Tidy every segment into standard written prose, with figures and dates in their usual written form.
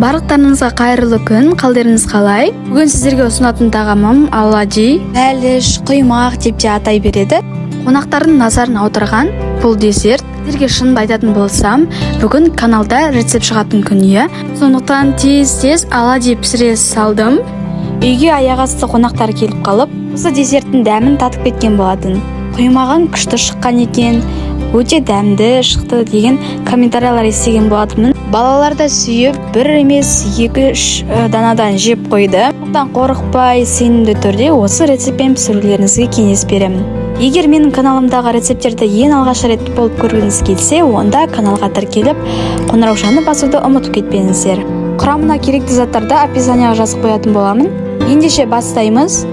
Барлықтарыңызға қайырлы күн, қалдарыңыз қалай? Бүгін сіздерге ұсынатын тағамым оладьи, бәліш, құймақ деп те атай береді. Қонақтардың назарын аударған бұл десерт. Сіздерге шынымды айтатын болсам, бүгін каналда рецепт шығатын күн, иә. Сондықтан тез-тез оладьи пісіре салдым. Үйге аяқ асты қонақтар келіп қалып, осы десерттің дәмін татып кеткен болатын. Құймағың күшті шыққан екен, өте дәмді шықты деген комментариялар естіген болатынмын. Балалар да сүйіп, бір емес, екі-үш данадан жеп қойды. Сондықтан қорықпай, сенімді түрде осы рецептпен пісірулеріңізге кеңес беремін. Егер менің каналымдағы рецепттерді ең алғаш рет болып көргіңіз келсе, онда каналға тіркеліп, қоңыраушаны басуды ұмытып кетпеңіздер. Құрамына керекті заттарды описанияға жазып қоятын боламын. Ендеше бастаймыз.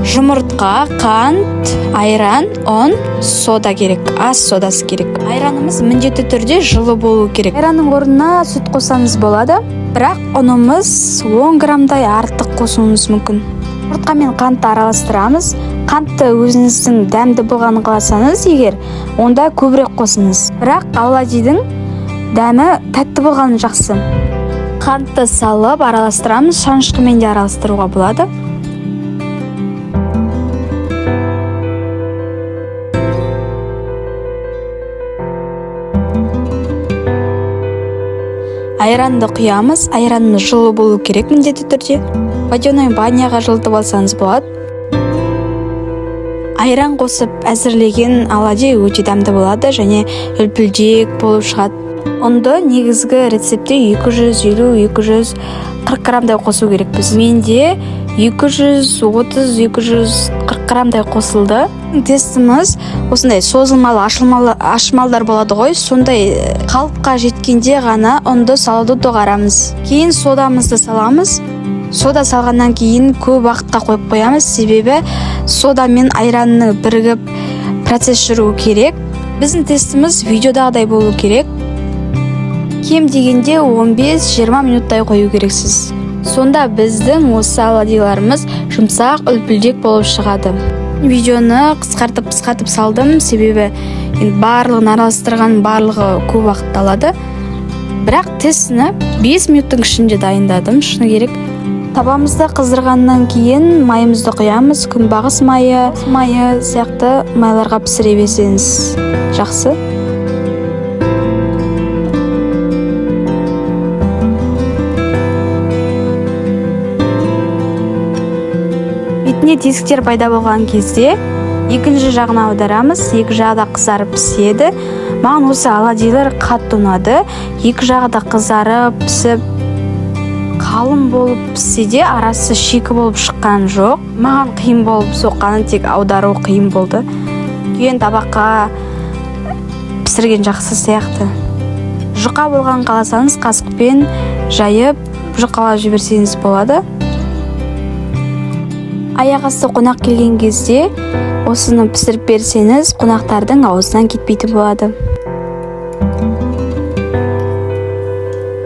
Жұмыртқа, қант, айран, ұн, сода керек, ас содасы керек. Айранымыз міндетті түрде жылы болу керек. Айранның орнына сүт қоссаңыз болады, бірақ ұнымыз 10 граммдай артық қосуыңыз мүмкін. Жұмыртқа мен қантты араластырамыз. Қантты өзіңіздің дәмді болғанын қаласаңыз егер, онда көбірек қосыңыз. Бірақ оладьидің дәмі тәтті болғаны жақсы. Қантты салып араластырамыз, шанышқымен де араластыруға болады. Айранды құямыз. Айранымыз жылы болу керек міндетті түрде. Водяной баняға жылытып алсаңыз болады. Айран қосып әзірлеген оладьи өте дәмді болады және үлпілдек болып шығады. Ұнды негізгі рецептте 250-240 граммдай қосу керекпіз. Менде 230-240 граммдай қосылды. Тестіміз осындай созылмалы ашылмалдар болады ғой, сондай қалыпқа жеткенде ғана ұнды салуды доғарамыз. Кейін содамызды саламыз. Сода салғаннан кейін көп уақытқа қойып қоямыз, себебі сода мен айранның бірігіп процесс жүруі керек. Біздің тестіміз видеодағыдай болу керек. Кем дегенде 15-20 минуттай қою керексіз. Сонда біздің осы оладьиларымыз жұмсақ, үлпілдек болып шығады. Видеоны қысқартып салдым, себебі енді барлығын араластырған барлығы көп уақыт алады. Бірақ тестіні 5 минуттың ішінде дайындадым, шыны керек. Табамызды қыздырғаннан кейін майымызды құямыз. Күнбағыс майы, майы сияқты майларға пісіре берсеңіз жақсы. Бетіне тесіктер пайда болған кезде екінші жағына аударамыз. Екі жағы да қызарып піседі. Маған осы оладьилар қатты ұнады. Екі жағы да қызарып пісіп, қалың болып піссе де арасы шикі болып шыққан жоқ. Маған қиын болып соққаны тек аудару қиын болды. Үлкен табаққа пісірген жақсы сияқты. Жұқа болған қаласаңыз қасықпен жайып жұқалап жіберсеңіз болады. Аяқ асты қонақ келген кезде осыны пісіріп берсеңіз, қонақтардың аузынан кетпейтін болады.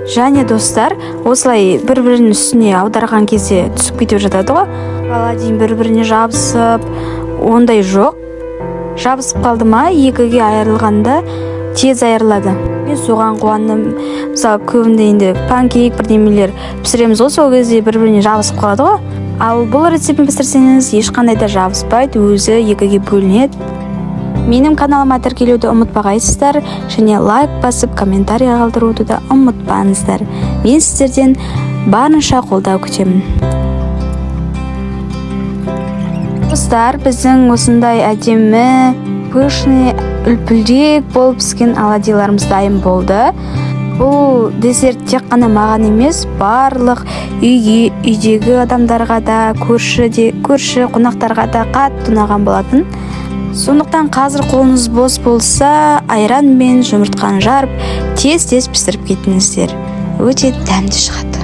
Және достар, осылай бір-бірінің үстіне аударған кезде түсіп кетіп жатады ғой. Оладьи бір-біріне жабысып, ондай жоқ. Жабысып қалды ма, екіге айырылғанда тез айырылады. Мен соған қуандым. Мысалы, көбінде енді панкейк бірдемелер пісіреміз ғой, сол кезде бір-біріне жабысып қалады ғой. Ал бұл рецептін пісірсеңіз ешқандай да жабыспайды, өзі екіге бөлінеді. Менің каналыма тіркелуді ұмытпағайсыздар және лайк басып комментарий қалдыруды да ұмытпаңыздар. Мен сіздерден барынша қолдау күтемін. Достар, біздің осындай әдемі, пышный, үлпілдек болып піскен оладьиларымыз дайын болды. Бұл десерт тек қана маған емес, барлық үйдегі адамдарға да, көрші қонақтарға да қатты ұнаған болатын. Сондықтан қазір қолыңыз бос болса, айран мен жұмыртқаны жарып, тез-тез пісіріп кетіңіздер. Өте дәмді шығады.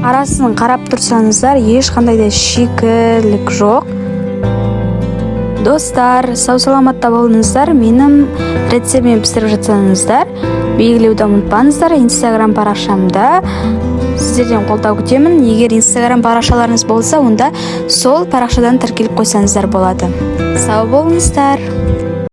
Арасын қарап тұрсаңыздар, ешқандай да шикілік жоқ. Достар, сау-саламатта болыңыздар. Менің рецептіммен пісіріп жатсаңыздар, белгілеуді ұмытпаңыздар. Инстаграм парақшамда сіздерден қолдау күтемін. Егер Инстаграм парақшаларыңыз болса, онда сол парақшадан тіркеліп қойсаңыздар болады. Сау болыңыздар.